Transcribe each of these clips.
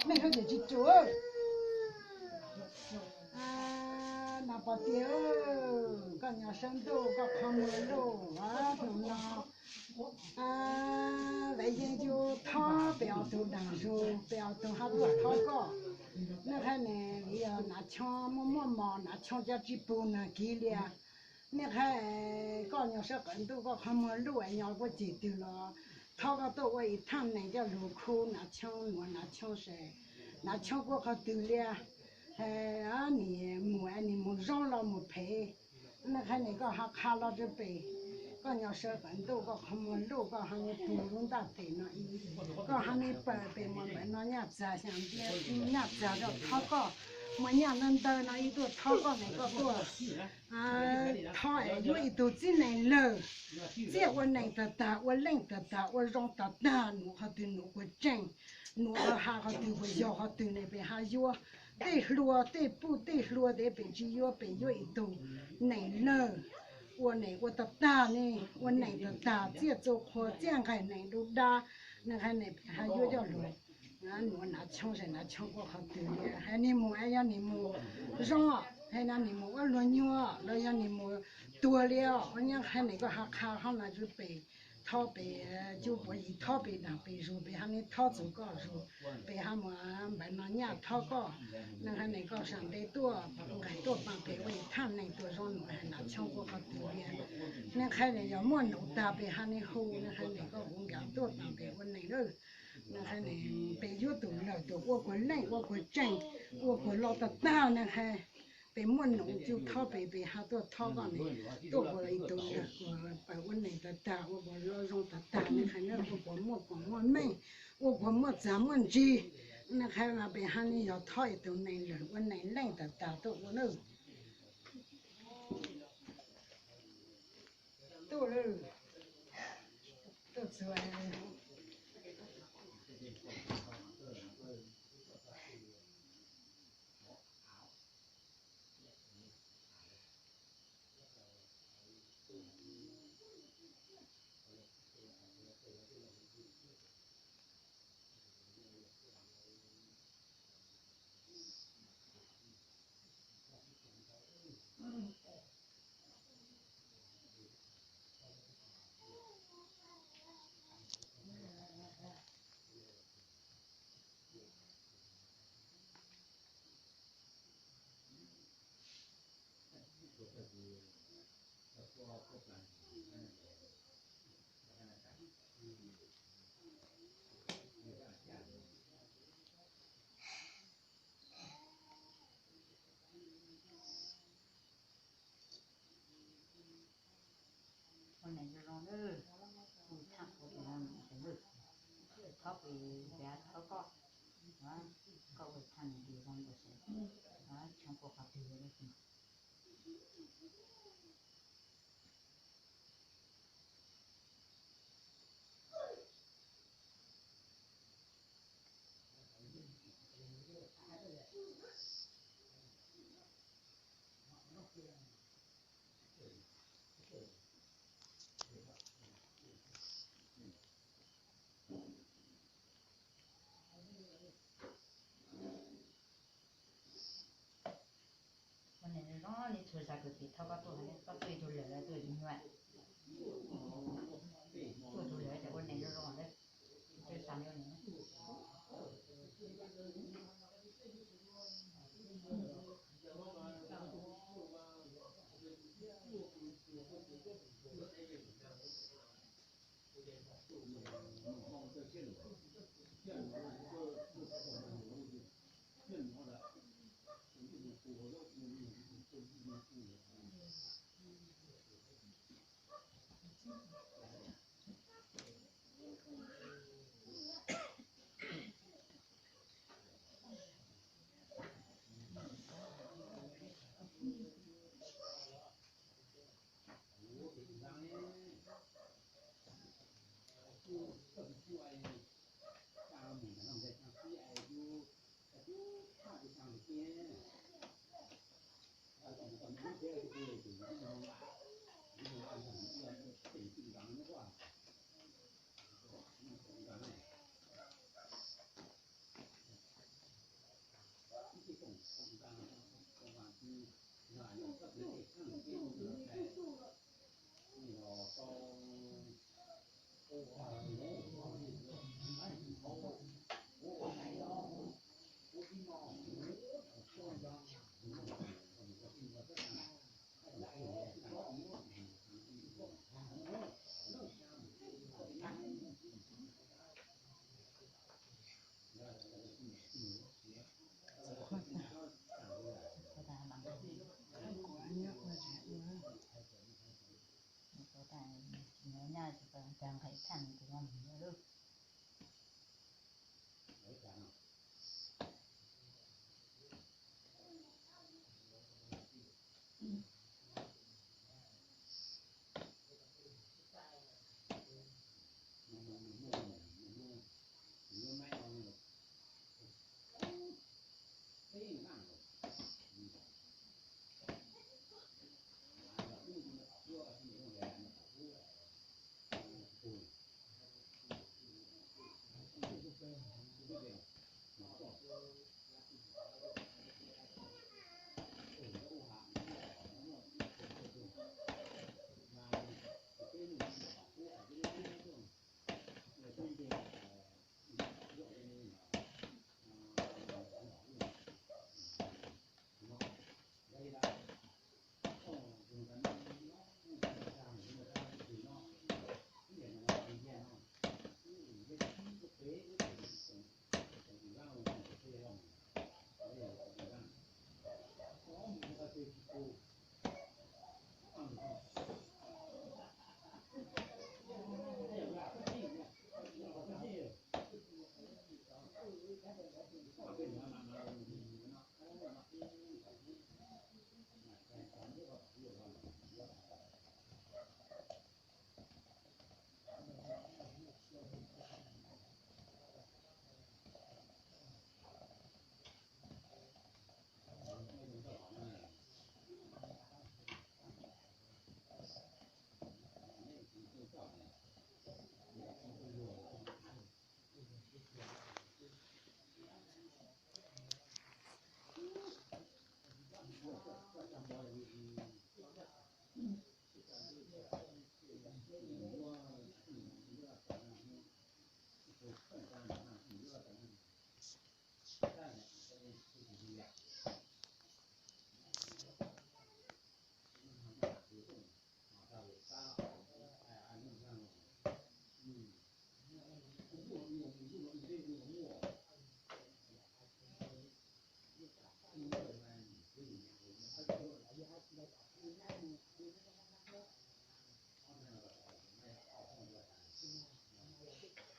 Nej ho ces tsis tsum. Nas Pov Tias, koj nyob sab ntuj koj qhov muag luj, hnub no Vaiv Yeeb yuav thob peb ob tug daag zug, peb ob tug hab tuaj thob koj. Nej qha ne, vim yog Nav Choob muaj muaj mov, Nav Choob cov tsis pum nag kiv lias. Nej qha, koj nyob sab qab ntuj koj qhov muag luj es nyob puag ceg twg los thob koj tuaj ua ib thaaj nees coj lug khub Nav Choob, nuav Nav Choob se, Nav Choob kuaj qhov twg lias. Nim mus es nim mus zoo los mus phem, nej qha ne koj ho qha los rau pem. Koj nyob sab qab ntuj koj qhov muag luj koj ho mus pum lub ntaj teb no ib, koj ho mus pum pem muaj npaum no nyaj txag xyaa ntiab nyaj txag rau thob koj, muaj nyaj ntawd ntawd no ib tuaj thob koj ne koj tuaj thob es yuav ib tug txib nees lawm, txij ua nees tag tag, ua leej tag tag, ua zoo tag tag, nuav qhov twg nuav kuas tseem, nuav ha qhov twg kuas yog qhov twg ne pem ha yuav. Tej hlua tej puj tej hlua tes pem tsis yuav, pem yuav ib tug nees lawm, ua nees ua tag tag ne, ua nees tag tag txiaj txu qhua txiaj nqaim nees du dab, nej qha ne pem ha yuav coj lug. Nuav Nav Choob se Nav Choob kuaj qhov twg lias, hais nim mus es yog nim mus zoo, hais no nim mus ua luag nyuag los yog nim mus tuag li os, ua nyob qha ne koj ho qha hov no rau pem, thob pem cub puav yig, thob pem daag pem zug, pem ha ne thob txug koj zug, pem ha mus npaum no nyaj thob koj. Nej qha ne koj sam ntev tuaj nqaim tuaj paab pem ua ib thaaj nees tuaj zoo nuav, hais Nav Choob kuaj qhov twg lias. Nej qha ne yog muaj num tag pem ha ne hu, nej qha ne koj kuv nkaam tuaj paab pem ua nees lawm. Nej qha ne pem yuav tug lawm tug ua kuas leej ua kuas tseem, ua kuas loj tag tag, nej qha pem muaj num cub thob pem, pem ha tuaj thob koj ne, tuaj kuas ib tug lawm kuas pem ua nees tag tag, ua kuas loj zoo tag tag, nej qha ne ua kuas muaj koom muaj meej, ua kuas muaj txag muaj ntsig. Nej qha mas pem ha ne yog thob ib tug nees lawm ua nees leej tag tag tuaj ua lawm. Tuaj lawm, tuaj txug Ua neej zoo zoo nawb, ua thaaj ua tus no tes lwj, thob pem pem thob koj, koj ua thaaj neej zoo zoo seb tshoob puab qhov twg lawm. Ua neej zoo zoo, nej txhua zag kwv tij, thov koj tuaj, koj tuaj ib tug lawm, tuaj ib tug nyuaj, tuaj ib tug lawm ces ua neej zoo zoo lawm, tsis xav li ua neej.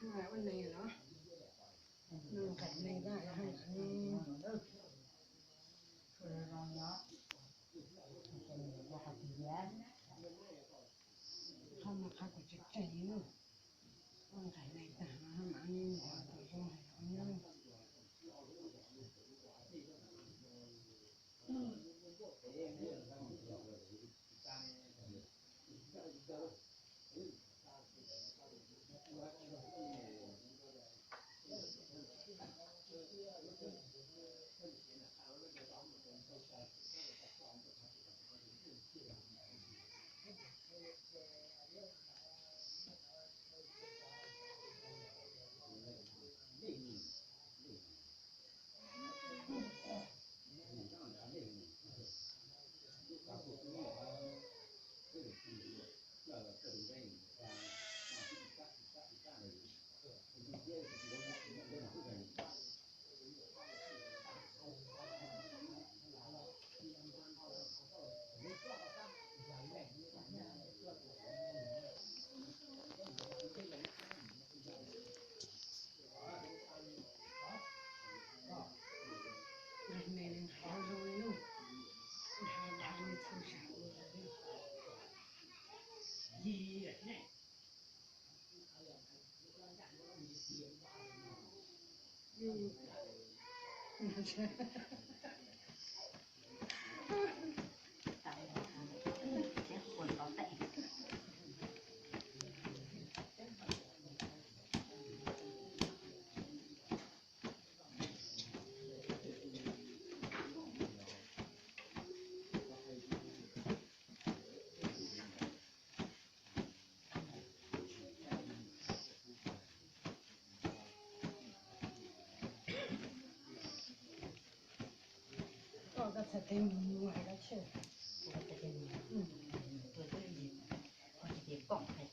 Ua neeg los, nqaim neeg, qhov mas qhov kuv tseem tseg ib lub, ua nqaim neeg tag mas zoo hais los. Nqaim neeg nqaim zoo zoo li, nqaim neeg txhua zaus. Txhais tes mus hais dab tsi? Ua txhais tes mus, tua twb li, ho txhais tes pom hais.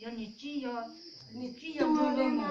yog niam tsis yog, niam tsis yog ntsuag luag mus.